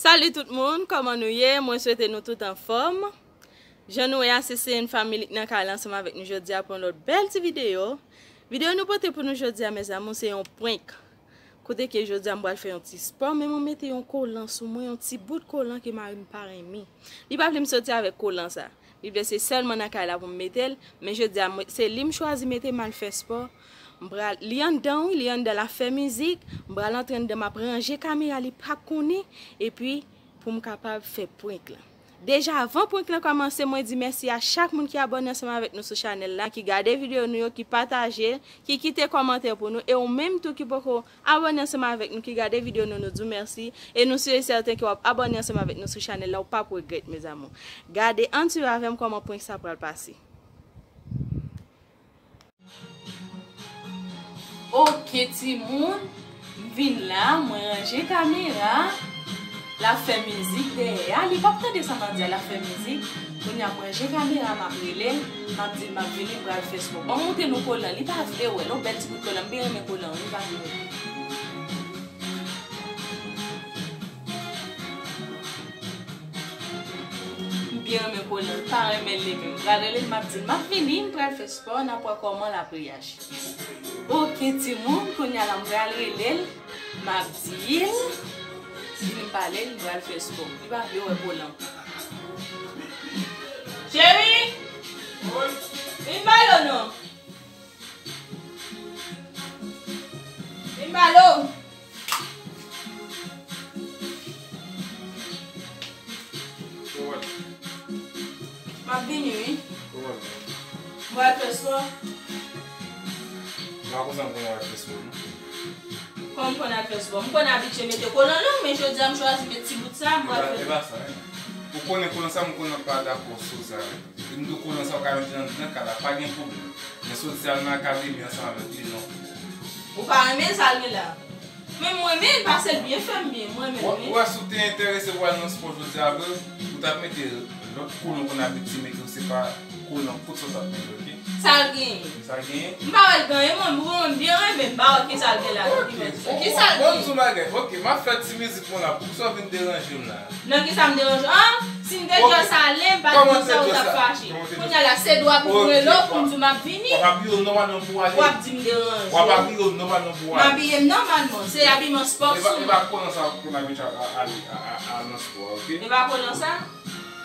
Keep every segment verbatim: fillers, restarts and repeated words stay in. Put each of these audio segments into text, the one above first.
Salut tout moun, kòman nou ye? Mwen swete nou tout anfòm. Jan nou wè a, se Seyèn Family k nan kay la ansanm avèk nou jodi a pou yon lòt bèl ti videyo. Videyo nou pote pou nou jodi a, mes amours, se yon prank. Kote ke jodi a m pral fè yon ti spò, men mwen mete yon kolan sou mwen, yon ti bout kolan ke mari m pa renmen. Li pa vle m soti avèk kolan sa. Li vle se sèlman nan kay la pou m mete l, men jodi a, mwen, se li m chwazi mete m al fè spò. M pral, li anndan wi, li anndan l ap fè mizik. M pral antre anndan, m ap ranje kamera, li p ap konnen. Epi, pou m kapab fè prank lan. Deja, avan prank lan kòmanse, mwen di mèsi a chak moun ki abòne ansanm avèk nou sou chanèl la, ki gade videyo nou yo, ki pataje l, ki kite kòmantè pou nou, e ou menm tou ki poko abòne ansanm avèk nou, ki gade videyo nou, nou di w mèsi, e nou si e sèten ke w ap abòne ansanm avèk nou sou chanèl la, ou p ap regrèt, mes amours. Gade, ann swiv avè m kòman prank sa pral pase. Ok, timoun, m vin la, mwen ranje kamera. L ap fè mizik dèyè a, li p ap tande sa m ap di a, l ap fè mizik. Kounye a, m ranje kamera, m ap rele l, m ap di l m ap vini, m pral fè spò. Ban m montre nou kolan, li pa vle wè l, yon bèl ti bout kolan, m byen renmen kolan, li pa vle wè l. M byen renmen kolan, l pa renmen l li menm. M pral rele l, m ap di l, m ap vini, m pral fè spò, n ap wè kòman l ap reyaji. Ok, timoun, kounye a la, m pral rele l, m ap di l, vini m pale l, m pral fè spò. Li pa vle wè kolan. Cheri! Vin pale w non. Vin pale w. Kòman? M ap vini, wi. Kòman? M pral fè spò. M pa konn sa m konn al fè spò, non. Kòman m konn al fè spò? M konn abitye mete kolan long, men jodi a m chwazi met ti bout sa, m pral fè. E pa, e pa sa, hein. Ou konnen kolan sa, m konnen pa dakò sou sa. Depi m di w kolan sa, ou ka mete l anndan kay la, pa gen pwoblèm. Men soti al nan akademi ansanm avèk li, non. Ou pa renmen sa l gen la? Men m renmen l, pase l byen, fè m byen, m renmen l, wi. Ou wè, si w te enterese pou al nan spò jodi a vre, ou t ap mete lòt kolan w konn abitye mete yo, se pa kolan kout sa w t ap mete, ok? Sa l genyen? Sa l genyen? M pa wè l gen anyen, mwen, mwen, m byen renmen, m pa wè kisa l gen la, ok. Kisa l genyen? Bon, m di w bagay, ok, m ap fè ti mizik mwen la, poukisa w vin deranje m la? Nan kisa m deranje w? Ah, si m te di w sa ale, m pa t di w sa, ou t ap fache. Kounye a la, se dwa pou m rele w, pou m di w m ap vini. W ap abiye w nòmalman pou w ale. W ap di m deranje w. W ap abiye w nòmalman pou w ale. M abiye m nòmalman. Se abiman spò sou mwen. E pa, e pa kolan sa pou n abitye a, a, a, a, a nan spò a, ok? E pa kolan sa?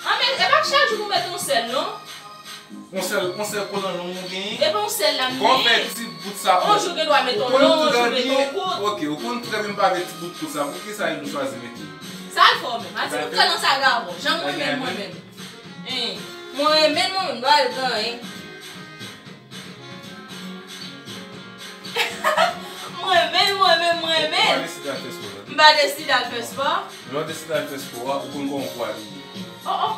Ah, men, e pa chak jou pou m met yon sèl, non. Yon sèl, yon sèl kolan long ou genyen? E pa yon sèl la m genyen. Kòman w fè ti bout sa pou... Yon jou gen dwa met yon long, yon jou met yon kout. Ok, ou konn trè byen m pa vle ti bout kout sa. Poukisa ou chwazi mete? Sa l fè w menm? A ti bout kolan sa grave. Jan mwen menm, mwen menm. Hein. Mwen renmen l, mwen menm, m pa al gen anyen. Mwen renmen l, mwen menm, mwen renmen l. Ou pa deside al fè spò la? M pa deside al fè spò. Lè w deside al fè spò a, ou konn kòman pou w abiye. Oh, oh.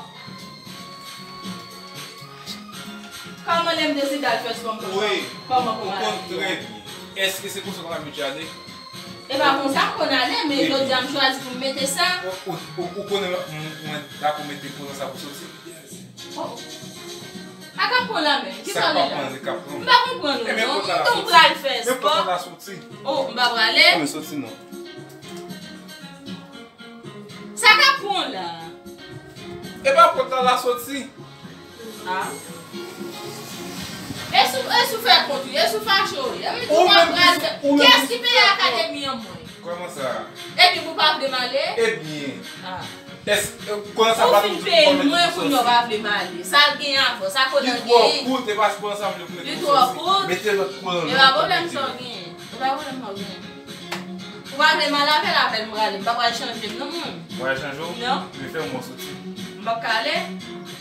Kòman lè m deside al fè spò m konn kòman pou m abiye? Wi, ou konn trè byen. Èske se konsa w konn abitye ale? E pa konsa m konn ale, men jodi a m chwazi pou m mete sa. Ou, ou, ou, ou konnen mwen, mwen dakò mete kolan sa pou soti? Oh. A k ap pran la menm? Kisa w gen la? M pa konprann ou non. M di w m pral fè spò. Oh, m pa prale. Sa k ap pran w la? E pa pòt la l a soti. Ah. E si w, e si w fè kont wi, e si w fache wi. E m di w m ap pral fè. Kiyès ki peye akademi an mwen? Kòman sa? Epi pou w pa vle m ale? Ebyen. Ah. Èske, e, kolan sa pa toujou pou mwen pou mwen. Ou fin peye l pou soti? Kounye a w pa vle m ale. Sa l gen avan, sa kolan genyen? Li twò kout, e pa kolan sa m vle pou mete pou soti. Li twò kout? Mete lòt kolan. E pa pwoblèm sa w genyen. E pa pwoblèm sa w genyen. Ou pa vle m ale avè l, avè l m prale. M pa pral chanje m non, mwen. Ou pral chanje w? Non. Men fè m wè w soti. M p ap ka ale.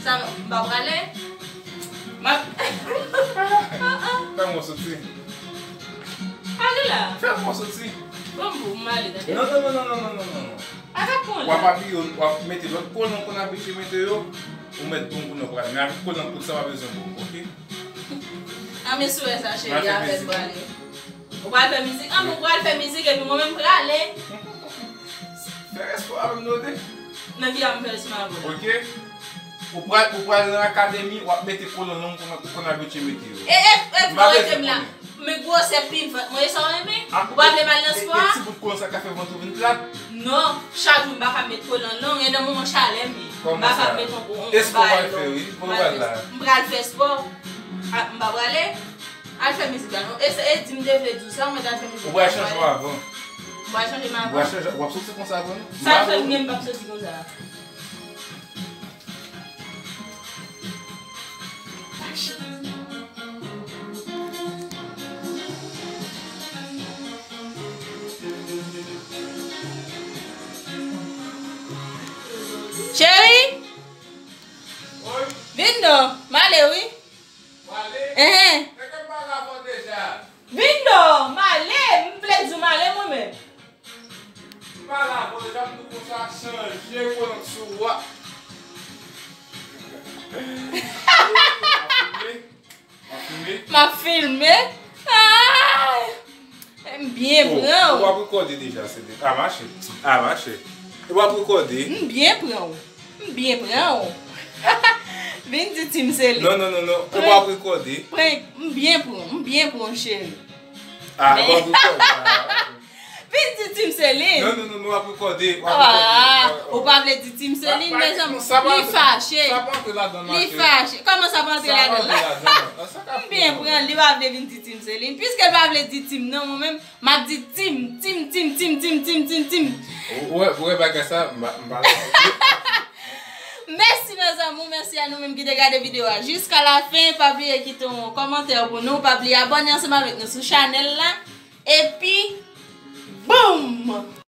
Sa, m pa prale. M ap... Fè m wè w soti. Ale la. Fè m wè w soti. Bon, bon, m ale, tande. Non, non, non. A k ap pran w la? W ap abiye w, w ap mete lòt kolan w konn abitye mete yo, ou met bon kolan w prale. Men avèk kolan kout sa, w pa bezwen bon, ok? A men si w wè sa, cheri, avè l prale. Ou pral fè mizik? An, ou pral fè mizik epi mwen menm prale. Fè respè avè m non, tande. Nan ki a m fè respè avè w la? Ok. Ou pral, ou pral nan akademi, w ap mete kolan long ou konn, ou konn abitye mete yo. E, e, e, m pa bezwen konnen. Men gwosè pivant mwen, e sa w renmen? Ou pa vle m al nan spò a? E ti bout kolan sa ka fè vant ou vin plat? Non, chak jou m pa ka met kolan long, e nan moman chalè m ye. M pa ka met yon, yon, yon bagay long. M pral fè spò. A, m pa prale? Al fè mizik la non. E, e di m te vle di w sa, mwen t al fè mizik la. Ou pral chanje w avan. M pral chanje m avan. Ou pral chanje, w ap soti konsa avan non? Sa fè m gen m p ap soti konsa. Cheri, vin non, m ale wi. Enhen. Vin non, m ale, m vle di w m ale mwen menm. M pa la, bon, deja m tou konsa chanje kolan sou ou a. M ap filme. M ap filme. Ay! M byen pran w. Ou ap rekòde deja, se de. A mache. A mache. Ou ap rekòde. M byen pran w. M byen pran w. Vin di Tim se li. Non, non, non, non. Ou ap rekòde. Prank, m byen pran w. M byen pran w, cheri. A, ou ap rekòde. Vin di Tim se li. Non, non, non, non, w ap rekòde, w ap rekòde. Ah, ou pa vle di Tim se li, mezanmi. Li fache. Li fache. Kòman sa pa antre ladan l? M byen pran l, li pa vle vin di Tim se li. Piske l pa vle di Tim non, mwen menm, m ap di Tim, Tim, Tim. Ou wè, ou wè bagay sa, m pa, m pa. Mèsi, mezanmi, mèsi a nou menm ki te gade videyo a jiska la fen. Pa bliye kite yon kòmantè pou nou, pa bliye abòne ansanm avèk nou sou chanèl la. Epi, boum!